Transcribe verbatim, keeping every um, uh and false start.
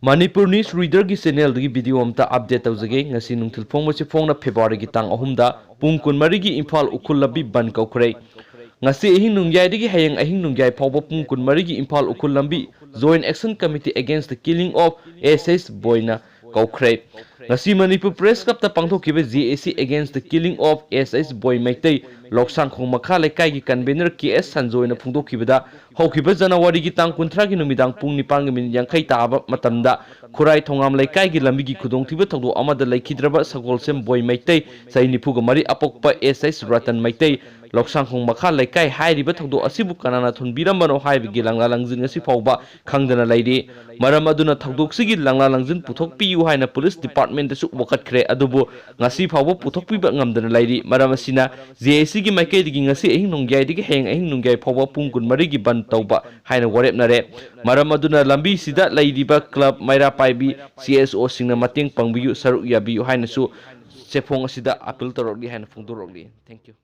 Manipur News Reader ꯒꯤ channel ꯗꯒꯤ video ꯑꯃꯇ update ꯇꯧꯖꯒꯦ꯫ ꯉꯁꯤ ꯅꯨꯡꯊꯤꯜ ꯐꯣꯡꯕꯁꯤ ꯐꯣꯡꯅ February ꯒꯤ ꯇꯥꯡ ꯑꯍꯨꯝꯗ ꯄꯨꯡ ꯀꯨꯟꯃꯔꯤꯒꯤ ꯏꯝꯐꯥꯜ ꯎꯈ꯭ꯔꯨꯜ ꯂꯝꯕꯤ ꯕꯟꯗ ꯀꯧꯈ꯭ꯔꯦ꯫ ꯉꯁꯤ ꯑꯍꯤꯡ ꯅꯣꯡꯌꯥꯏꯗꯒꯤ ꯍꯌꯦꯡ ꯑꯍꯤꯡ ꯅꯣꯡꯌꯥꯏ ꯐꯥꯎꯕ ꯄꯨꯡ ꯀꯨꯟꯃꯔꯤꯒꯤ ꯏꯝꯐꯥꯜ ꯎꯈ꯭ꯔꯨꯜ ꯂꯝꯕꯤ Joint Action Committee Against the Killing of S H ꯕꯣꯏꯅ ꯀꯧꯈ꯭ꯔꯦ꯫ ꯉꯁꯤ ꯃꯅꯤꯄꯨꯔ Press Club ꯇ ꯄꯥꯡꯊꯣꯛꯈꯤꯕ J A C Against the Killing of S H ꯕꯣꯏ ꯃꯩꯇꯩ ꯂꯧꯁꯥꯡꯈꯣꯡ ꯃꯈꯥ ꯂꯩꯀꯥꯏꯒꯤ convener ꯀꯦ ꯑꯦꯁ ꯁꯟꯖꯣꯏꯅ ꯐꯣꯡꯗꯣꯛꯈꯤꯕꯗ, ꯍꯧꯈꯤꯕ ꯖꯅꯋꯥꯔꯤꯒꯤ ꯇꯥꯡ ꯀꯨꯟꯊ꯭ꯔꯥꯒꯤ ꯅꯨꯃꯤꯗꯥꯡ ꯄꯨꯡ ꯅꯤꯄꯥꯟꯒꯤ ꯃꯤꯅꯤꯠ ꯌꯥꯡꯈꯩ ꯇꯥꯕ ꯃꯇꯝꯗ ꯈꯨꯔꯥꯏ ꯊꯣꯉꯥꯝ ꯂꯩꯀꯥꯏꯒꯤ ꯂꯝꯕꯤꯒꯤ ꯈꯨꯗꯣꯡꯊꯤꯕ ꯊꯧꯗꯣꯛ ꯑꯃꯗ ꯂꯩꯈꯤꯗ꯭ꯔꯕ ꯁꯒꯣꯜꯁꯦꯝ ꯕꯣꯏ ꯃꯩꯇꯩ, ꯆꯍꯤ ꯅꯤꯐꯨꯒ ꯃꯔꯤ, ꯑꯄꯣꯛꯄ S H ꯔꯇꯟ ꯃꯩꯇꯩ, ꯂꯧꯁꯥꯡꯈꯣꯡ ꯃꯈꯥ ꯂꯩꯀꯥꯏ ꯍꯥꯏꯔꯤꯕ ꯊꯧꯗꯣꯛ ꯑꯁꯤꯕꯨ ꯀꯅꯥꯅ ꯊꯣꯟꯕꯤꯔꯝꯕꯅꯣ ꯍꯥꯏꯕꯒꯤ ꯂꯪꯂꯥ ꯂꯪꯖꯤꯟ ꯉꯁꯤ ꯐꯥꯎꯕ ꯈꯪꯗꯅ ꯂꯩꯔꯤ꯫ ꯃꯔꯝ ꯑꯗꯨꯅ ꯊꯧꯗꯣꯛꯁꯤꯒꯤ ꯂꯪꯂꯥ ꯂꯪꯖꯤꯟ ꯄꯨꯊꯣꯛꯄꯤꯌꯨ ꯍꯥꯏꯅ police department ꯇꯁꯨ ꯋꯥꯀꯠꯈ꯭ꯔꯦ, ꯑꯗꯨꯕꯨ ꯉꯁꯤ ꯐꯥꯎꯕ ꯄꯨꯊꯣꯛꯄꯤꯕ ꯉꯝꯗꯅ ꯂꯩꯔꯤ꯫ ꯃꯔꯝ ꯑꯁꯤꯅ J A C ꯒꯤ ꯃꯥꯏꯀꯩꯗꯒꯤ ꯉꯁꯤ ꯑꯍꯤꯡ ꯅꯣꯡꯌꯥꯏꯗꯒꯤ ꯍꯌꯦꯡ ꯑꯍꯤꯡ ꯅꯣꯡꯌꯥꯏ ꯐꯥꯎꯕ ꯄꯨꯡ ꯀꯨꯟꯃꯔꯤꯒꯤ ꯕꯟꯗ ꯇꯧꯕ ꯍꯥꯏꯅ ꯋꯥꯔꯦꯞꯅꯔꯦ꯫ ꯃꯔꯝ ꯑꯗꯨꯅ ꯂꯝꯕꯤꯁꯤꯗ ꯂꯩꯔꯤꯕ club, ꯃꯩꯔꯥ ꯄꯥꯏꯕꯤ, C S O ꯁꯤꯡꯅ ꯃꯇꯦꯡ ꯄꯥꯡꯕꯤꯌꯨ, ꯁꯔꯨꯛ ꯌꯥꯕꯤꯌꯨ ꯍꯥꯏꯅꯁꯨ ꯆꯦꯐꯣꯡ ꯑꯁꯤꯗ appeal ꯇꯧꯔꯛꯂꯤ ꯍꯥꯏꯅ ꯐꯣꯡꯗꯣꯔꯛꯂꯤ꯫ Thank you꯫